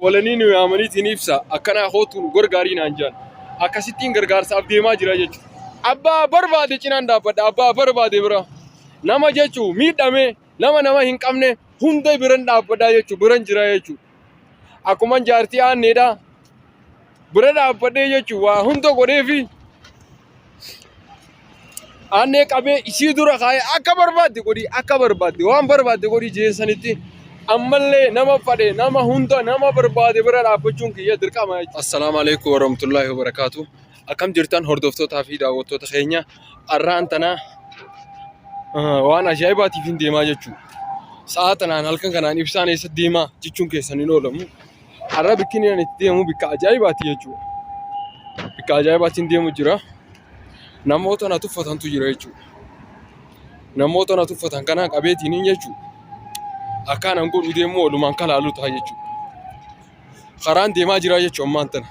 Walanii nu yaamaniitiin ibsa akkanaa kootu nu gargaarii naan jedhan. Akkasittiin gargaarsaaf deemaa jira jechuudha. Abbaa barbaade cinaan dhaabbadha. Abbaa barbaade bira. Nama jechuun miidhamee nama nama hin qabne hunda biran dhaabbadha jechuudha. Biran jira jechuudha. Akkuma jaartii aanneedha. Bira dhaabbadhee jechuun waa hunda godheefi aannee qabee isii dura kaayee akka barbaadde godhii akka barbaadde waan barbaadde godhii jeen sanitti ammallee nama fadhe nama hunda nama barbaade bira dhaabbachuun kiyya dirqama jechuudha. Assalaamu alaikum warahmatullaahi wabarakaatu. Akkam jirtan hordoftootaa fi daawwattoota keenya arraan tana waan ajaa'ibaatiif hin deemaa jechuudha. Sa'a tanaan halkan kanaan ibsaan eessa deemaa jechuun keessan hin oolamu. Har'a bikki inni itti deemu bikka ajaa'ibaati jechuudha. Bikka ajaa'ibaatiin deemu jira. Namoota na tuffatantu jira jechuudha. Namoota na tuffatan kana qabeetiin jechuudha. Akkaan an godhu deemu walumaan kalaalu ta'a jechuudha. Karaan deemaa jira jechuudha ammaan tana.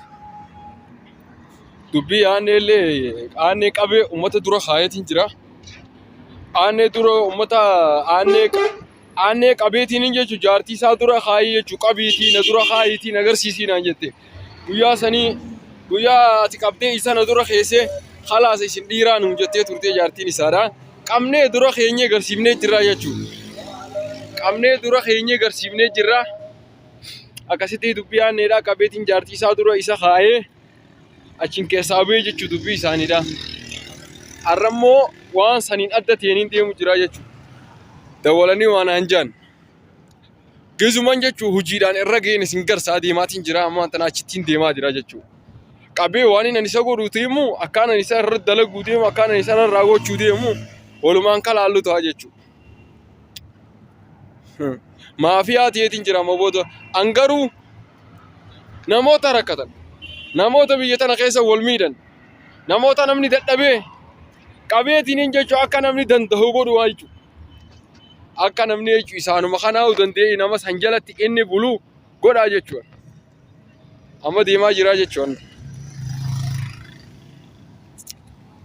Dubbii aannee illee aannee qabee uummata dura kaayeetiin jira. Aannee dura uummata aannee Aannee qabeetiin jechuun jaartii isaa dura kaayii jechuun qabiitii na dura kaayiitii na agarsiisii naan jette. Guyyaa sanii guyyaa ati qabdee isa na dura keessee halaas isin dhiiraa nuun jettee turtee jaartiin isaadha. Qabnee dura keenyee garsiifnee jirra jechuudha. Qabnee dura keenyee garsiifnee jirra. Akkasitti dubbii aanneedha qabeetiin jaartii isaa dura isa kaayee. Achiin keessaa bu'ee jechuu dubbii isaaniidha. Har'a immoo waan saniin adda ta'een deemu jira jechuudha. Dawwalanii waan aan jaan. Gizuman jechuun hojiidhaan irra ga'een isin garsaa deemaatiin jira amma tana achittiin deemaa jira jechuudha. Qabee waan inni isa godhu deemu akkaan ani isa irra dalaguu deemu akkaan ani isa irra raawwachuu deemu walumaan kalaallu ta'a jechuudha. Maafiyaa ta'eetiin jira amma booda. An garuu namoota rakkatan, namoota biyya tana keessa wal miidhan, namoota namni dadhabee qabeetiin jechuun akka namni danda'u godhu waa jechuudha. Akka namni jechuun isaanuma kanaa'uu danda'e nama san jalatti inni bulu godhaa jechuudha. Amma deemaa jiraa jechuudha.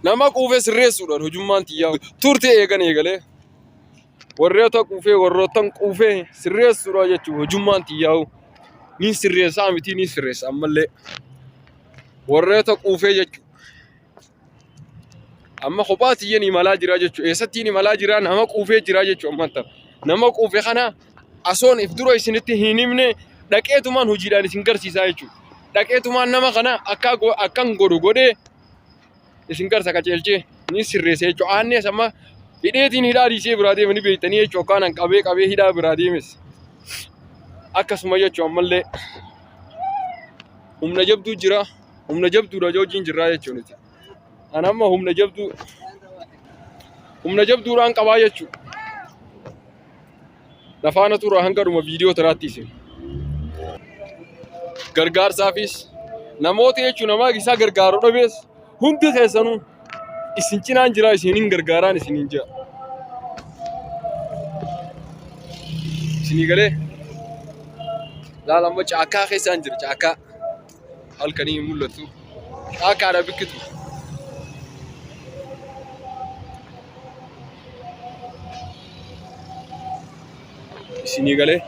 Nama quufee sirreessuudhaan hojummaan tiyyaa turte eegan eegalee. Warroota quufee warroottan quufee sirreessuudha jechuun hojummaan tiyyaa'u. Niin sirreessaa miti niin sirreessa ammallee. Warroota quufee jechuudha. Amma kophaa tiyyan imalaa jira jechuudha. Eessattiin imalaa jira nama quufee jira jechuudha ammaan tana. Nama quufe kana asoon if dura isinitti hin himne dhaqeetumaan hojiidhaan isin garsiisaa jechuudha. Dhaqeetumaan nama kana akka akkan godhu godhee isin garsa qaceelchee ni sirreessa jechuudha. Aannees amma hidheetiin hidhaa dhiisee biraa deeme ni beektanii jechuudha. Akkaan qabee qabee hidhaa biraa deemes. Akkasuma jechuudha ammallee humna jabduu jira. Humna jabduudha wajjin jirraa jechuudha. An amma humna jabduu humna jabduudhaan qabaa jechuudha. Na faana tura hanga dhuma viidiyoo tanaatti isin. Gargaarsaafis namoota jechuun namaa isaa gargaaru dhabees hundi keessanuu isin cinaan jira isinin gargaaraan isinin jira. Isinii galee laala amma caakkaa keessaan jira caakkaa halkanii hin mul'atu caakkaadha bikkitu. Isinii galee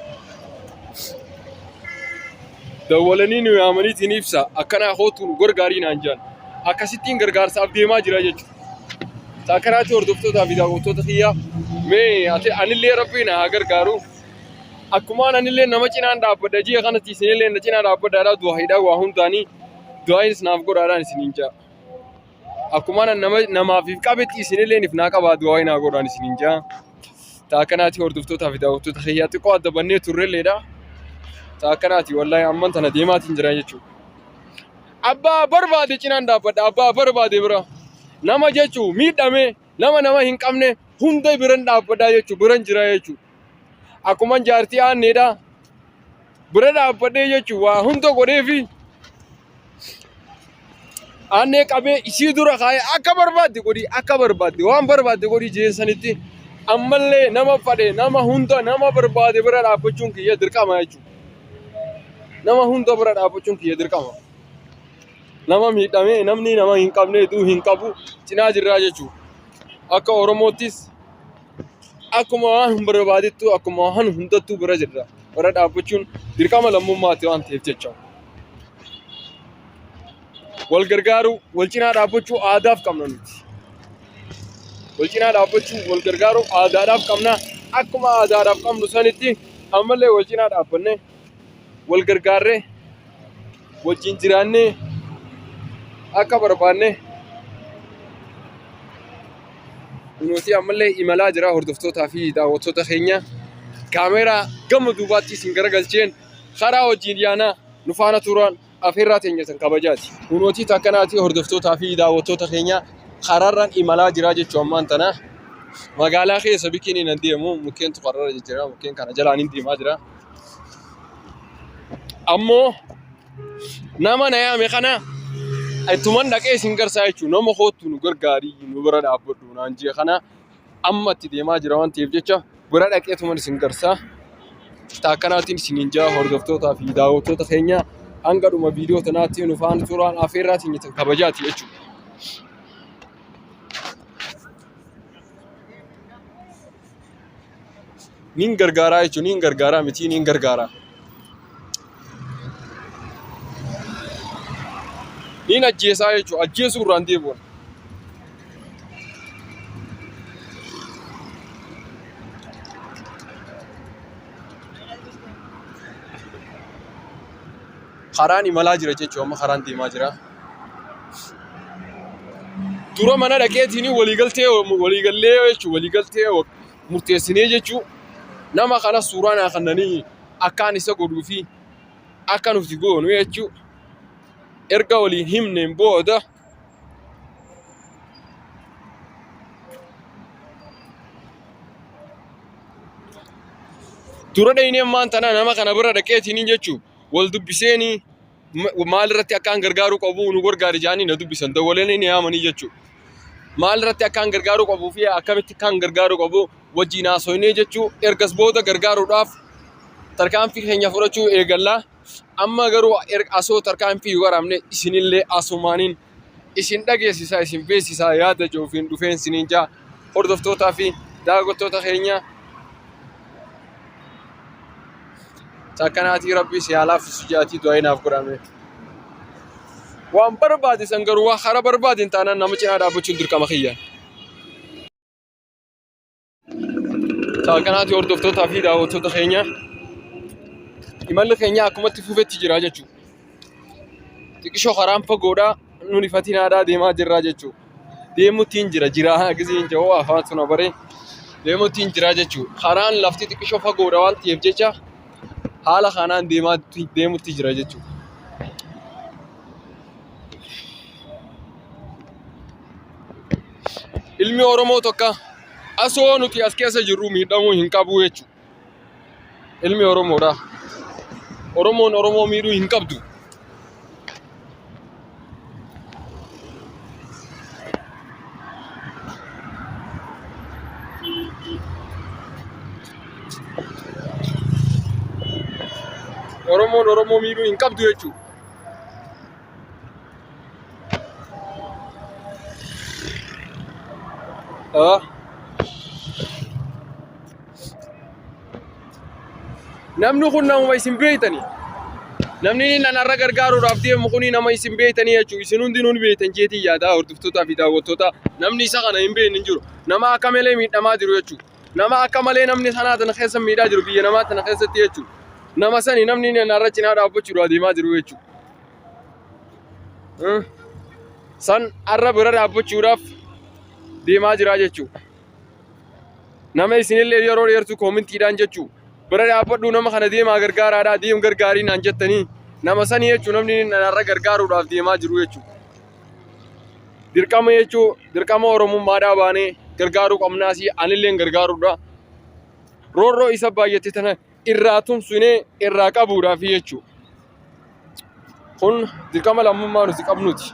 dawwalanii nu yaamaniitiin ibsa akkanaa kootu nu gargaarii naan jedhan akkasittiin gargaarsaaf deemaa jira jechuudha. Akkanaatti hordoftootaa fi daawwattoota kiyyaa mee ati anillee rabbiin haa gargaaru. Akkumaan anillee nama cinaan dhaabbadha ji'a kanatti isinillee na cinaa dhaabbadhaadhaa du'a hidhaa waa hundaanii du'aanis naaf godhaadhaan isiniin jedha. Akkuma nama namaaf if qabetti isinilleen if naa qabaa du'aa naa godhaan isiniin jaa. Taa akkanaati hordoftootaa fi daawwattoota kiyyaa xiqqoo adda bannee turrelleedha. Taa akkanaati wallaahi amman tana deemaatiin jira jechuudha. Abbaa barbaade cinaan dhaabbadha abbaa barbaade bira. Nama jechuun miidhamee nama nama hin qabne hunda biran dhaabbadha jechuudha biran jira jechuudha. Akkuma jaartii aanneedha bira dhaabbadhee jechuun waa hunda godheefi Aannee qabee isii dura kaayee akka barbaadde godhii akka barbaadde waan barbaadde godhii jeen sanitti ammallee nama fadhe nama hunda nama barbaade bira dhaabbachuun kiyya dirqama jechuudha. Nama hunda bira dhaabbachuun kiyya dirqama. Nama miidhamee namni nama hin qabne duu hin qabu cinaa jirraa jechuudha. Akka Oromoottis akkuma waan hin barbaadettu akkuma waan hundattuu bira jirra. Bira dhaabbachuun dirqama lammummaati waan ta'eef jecha. Wal gargaaruu, wal cinaa dhaabbachuu aadaaf qabna nuti. Wal cinaa dhaabbachuu, wal gargaaruu aadaadhaaf qabna. Akkuma aadaadhaaf qabnu sanitti ammallee wal cinaa dhaabbannee, wal gargaarree, wajjin jiraannee akka barbaanne nuti ammallee imalaa jira hordoftootaa fi daawwattoota keenya. Kaameeraa gama duubaatti isin garagalcheen karaa wajjin yaanaa nu faana turaan afeerraa teenya tan kabajaati. Kunootii takkanaati hordoftootaa fi daawwattoota keenya karaarraan imalaa jira jechuu ammaan tana. Magaalaa keessa bikiin hin deemu mukkeentu karaarra jijjiira mukkeen kana jalaan hin deemaa jira. Ammoo nama na yaame kana ittuman dhaqee isin garsaa jechuun nama koottu nu gargaarii nu bira dhaabbadhu naan jee kana amma itti deemaa jira waan ta'eef jecha bira dhaqeetuman isin garsaa. Taakkanaatiin isiniin jaa hordoftootaa fi daawwattoota keenya hanga dhuma viidiyoo tanaatti nu faana turaan afeerraa teenya tan kabajaati jechuudha. Nin gargaaraa jechuun nin gargaaraa miti nin gargaaraa. Nin ajjeesaa jechuun ajjeesuu irraan deebi'uun. Karaan imalaa jira jechuun amma karaan deemaa jira. Dura mana dhaqeetiin waliigaltee waliigallee jechuun waliigaltee murteessinee jechuun nama kana suuraa naa kennanii akkaan isa godhuu fi akka nuti goonu jechuun erga waliin himneen booda dura dhaynee ammaan tana nama kana bira dhaqeetiin jechuun wal dubbiseenii maal irratti akkaan gargaaruu qabu nu gargaari jedhanii na dubbisan dawwalanii ni yaamanii jechuudha. Maal irratti akkaan gargaaruu qabuu fi akkamitti akkaan gargaaruu qabu wajjin haasoynee jechuu ergas booda gargaaruudhaaf tarkaanfii keenya fudhachuu eegalla. Amma garuu asoo tarkaanfii hin waraabne isinillee asumaaniin isin dhageessisaa isin beeksisaa yaada jiruufiin dhufeen isiniin jaa hordoftootaa fi daawwattoota keenya Akkanaatii rabbii si haa laaffisu jaatii du'aa naaf godhame. Waan barbaade san garuu waan hara barbaade hin taanaan nama cinaa dhaabbachuun dirqama kiyya. Akkanaatii hordoftootaa fi daawwattoota keenya imalli keenya akkumatti fufetti jira jechuudha. Xiqishoo karaan fagoodha nun ifatinaadhaa deemaa jirraa jechuudha. Deemuttiin jira jira gisiin jedhu afaan sun abaree deemuttiin jira jechuudha. Karaan lafti xiqishoo fagoodha waan ta'eef jecha haala kanaan deemaa deemutti jira jechuudha. Ilmi Oromoo tokko asoo nuti as keessa jirru miidhamuu hin qabu jechuudha. Ilmi Oromoodha. Oromoon Oromoo miidhuu hin qabdu. Oromoon Oromoo miidhuu hin qabdu jechuudha. Ah. Namni kun namuma isin beeytani. Namni inni nanarra gargaaruudhaaf deemu kun nama isin beeytanii jechuudha. Isin hundinuu ni beeytan jeetii yaadaa hordoftootaa fi daawwattoota. Namni isa kana hin beekne hin jiru. Nama akka malee miidhamaa jiru jechuudha. Nama akka malee namni sanaa tana keessa miidhaa jiru biyya namaa tana keessatti jechuudha. Nama sani namni inni nanarra cinaa dhaabbachuudhaaf deemaa jiru jechuudha. San arra bira dhaabbachuudhaaf deemaa jira jechuudha. Nama isinillee yeroo dheertuu koomintiidhaan jechuu bira dhaabbadhu nama kana deemaa gargaaraadhaa deem gargaarii naan jettanii nama sanii jechuu namni inni narra gargaaruudhaaf deemaa jiru jechuu. Dirqama jechuu dirqama Oromummaadhaa baanee gargaaruu qabnaasii anilleen gargaaruudha. Roorroo isa baay'ate tana irraa tumsinee irraa qabuudhaaf jechuu. Kun dirqama lammummaa nuti qabnuti.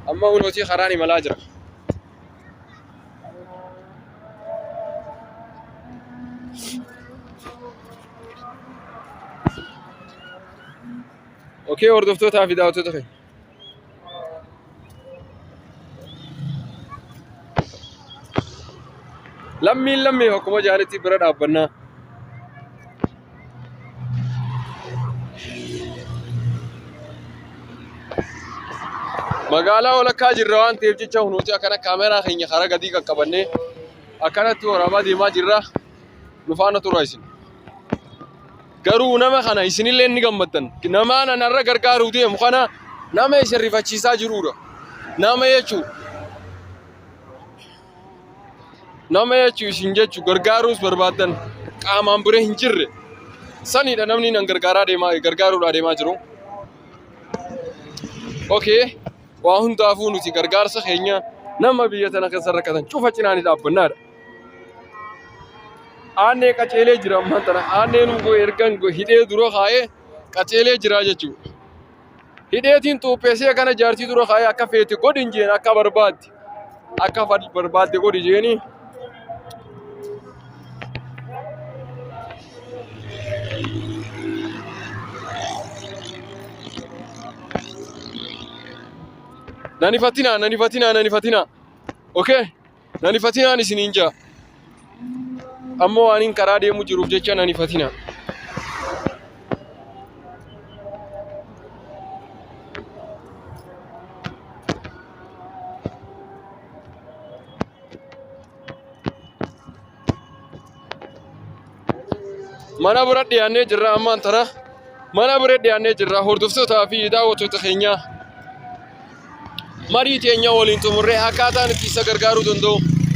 Amma hunootii karaan imalaa jira. Okee hordoftootaa fi daawwattoota keenya. Lammiin lammiif akkuma jaanitti bira dhaabbannaa. Magaalaa walakkaa jirra waan ta'eef jecha hunuuti akkana kaameraa keenya karaa gadii qaqqabannee akkanatti waraabaa deemaa jirra. Nu faana turaa isin. Garuu nama kana isinillee ni gammaddan. Namaan anarra gargaaruu deemu kana nama isin rifachiisaa jiruudha. Nama jechuun nama jechuun isin jechuun gargaaruus barbaaddan qaamaan bira hin jirre sanidha namni nan gargaaraa deemaa gargaaruudhaa deemaa jiru. Okay, waa hundaafuu nuti gargaarsa keenya nama biyya tana keessa rakkatan cufa cinaa ni dhaabbannaadha. Aannee qaceelee jira ammaan tana. Aanneen ergan hidhee dura kaa'ee qaceelee jira jechuudha. Hidheetiin xuupheessee kana jaartii dura kaa'ee akka feete godhi hin jeen akka barbaadde. Akka barbaadde godhi jeeni. Nan ifatinaa, nan ifatinaa, nan ifatinaa. Okay? Nan ifatinaan isiniin jaa. Amma waan karaa deemu jiruuf jecha nan ifatinaa. Mana bira dhiyaannee jirra ammaan tana. Mana bira dhiyaannee jirra hordoftootaa fi daawwattoota keenyaa. Marii teenya waliin xumurree akkaataan itti isa gargaaruu danda'u,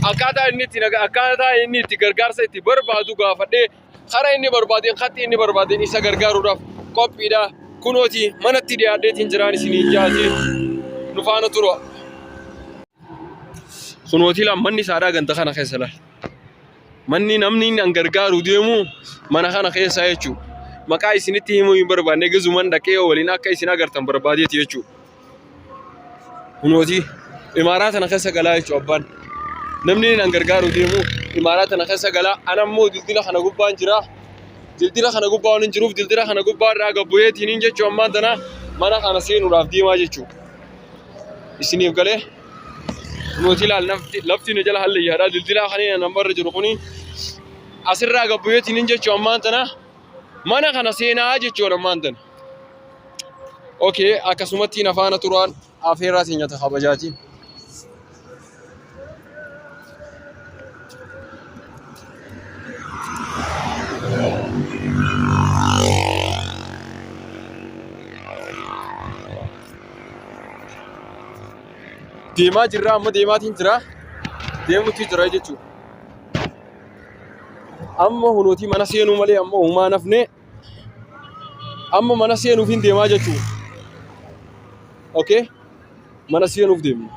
akkaataa inni itti akkaataa inni itti gargaarsa itti barbaadu gaafadhee karaa inni barbaadeen katti inni barbaadeen isa gargaaruudhaaf qophiidha. Kunooti manatti dhiyaadheetiin jiraan isiniin jaati. Nu faana tura. Kunooti laa manni isaadhaa ganda kana keessa laal. Manni namni inni an gargaaru deemu mana kana keessa jechuudha. Maqaa isinitti himuu hin barbaanne gizuman dhaqee waliin akka isin agartan barbaadeeti jechuudha. Kunooti imaaraa tana keessa galaa jechuudha abbaan. Namni inni an gargaaru deemu imaaraa tana keessa galaa. Ana immoo dildila kana gubbaan jira. Dildila kana gubbaa waan hin jiruuf dildila kana gubbaa irraa gabbu'eetiin jechuudha ammaan tana mana kana seenuudhaaf deemaa jechuudha. Isiniif galee nuti ilaal lafti nu jala hallayyaadha dildilaa kan namarra jiru kuni asirraa gabbu'eetiin hin jechuu ammaan tana mana kana seenaa jechuudha ammaan tana. Okay, akkasumatti nafaana turaan afeerraa teenyata kabajaati. Deemaa jirra amma deemaatiin jira. Deemutti jira jechuudha. Amma hunuutii mana seenuu malee amma uumaa nafne amma mana seenuuf hin deemaa jechuudha. Okay? Mana seenuuf deemna.